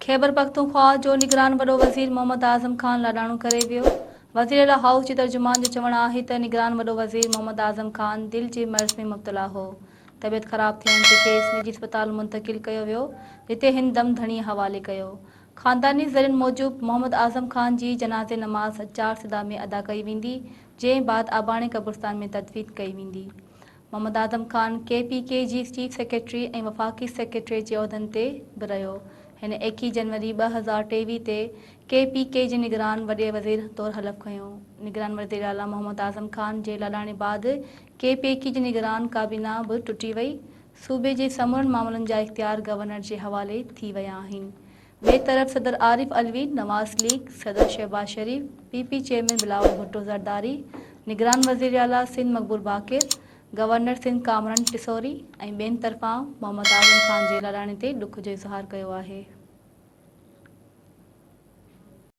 خيبرپختونخواهه جو نگران وڏو وزير محمد اعظم خان لاڏاڻو ڪري ويو. وزيراعليٰ هائوس جي ترجمان جو چوڻ آهي ته نگران وڏو وزير محمد اعظم خان دل جي مرض ۾ مبتلا هو. طبيعت خراب ٿيڻ تي کيس نجي اسپتال منتقل ڪيو ويو، جتي هن دم ڌڻيء حوالي ڪيو. خانداني ذريعن موجب محمد اعظم خان جي جنازي نماز چارسدا ۾ ادا ڪئي ويندي، جنهن بعد آباڻي قبرستان ۾ تدفين ڪئي ويندي. Muhammad Azam Khan K P K جي چيف سيڪريٽري ۽ وفاقي سيڪريٽري جي عهدن تي به رهيو. هن 21 جنوري 2023 تي ڪي پي ڪي جي نگران وڏي وزير طور حلف کنيو. نگران وزيراعليٰ محمد اعظم خان جي لاڏاڻي بعد ڪي پي ڪي جي نگران ڪابينا به ٽٽي وئي. صوبي جي سمورن معاملن جا اختيار گورنر جي حوالي ٿي ويا آهن. ٻئي طرف صدر عارف علوي، نواز ليگ صدر Shehbaz Sharif, P P chairman Bilawal Bhutto Zardari, نگران وزيراعليٰ سنڌ مقبول باقر، گورنر سنڌ ڪامران ٽسوري ۽ ٻين طرفان محمد اعظم خان جي لاڏاڻي تي ڏک جو اظهار ڪيو آهي.